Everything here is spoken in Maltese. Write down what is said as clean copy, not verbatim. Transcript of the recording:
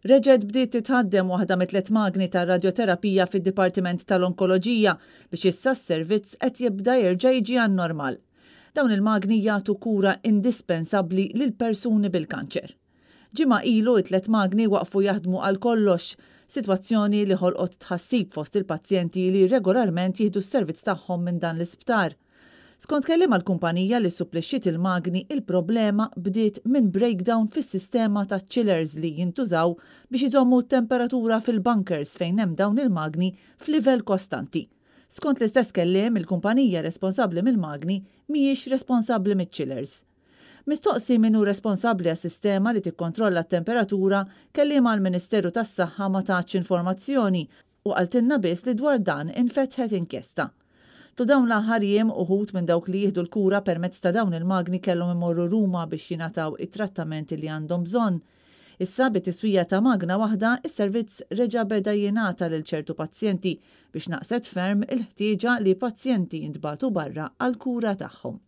Reġgħet bdiet titħaddem waħda mit-tliet magni tar-radjoterapija fid-Dipartiment tal-Onkoloġija biex issa s-servizz qed jibda jerġa' jiġi għan-normal. Dawn il-magni jagħtu kura indispensabbli lil persuni bil-kanċer. Ġimgħa ilu t-tliet magni waqfu jaħdmu għal kollox, sitwazzjoni li ħolqot tħassib fost il-pazjenti li regolarment jieħdu s-servizz tagħhom minn dan l-isptar. Skont kelliem għall-kumpanija li ssupplixxiet il-magni, il-problema bdiet minn breakdown fis-sistema ta' chillers li jintużaw biex iżommu t-temperatura fil-bunkers fejn hemm dawn il-magni f'livell kostanti. Skont l-istess kelliem, il-kumpanija responsabbli mill-magni mhijiex responsabbli miċ-chillers. Mistoqsi min hu responsabbli għas-sistema li tikkontrolla t-temperatura, kelliem għall-Ministeru tas-Saħħa ma tatx informazzjoni u qaltilna biss li dwar dan infetħet inkjesta. Tul dawn l-aħħar jiem uħud minn dawk li jieħdu l-kura permezz ta' dawn il-magni kellhom imorru Ruma biex jingħataw it-trattamenti li għandhom bżonn. Issa bit-tiswija ta' magna waħda, is-servizz reġa' beda jingħata lil ċertu pazjenti biex naqset ferm il-ħtieġa li pazjenti jintbagħtu barra għall-kura tagħhom.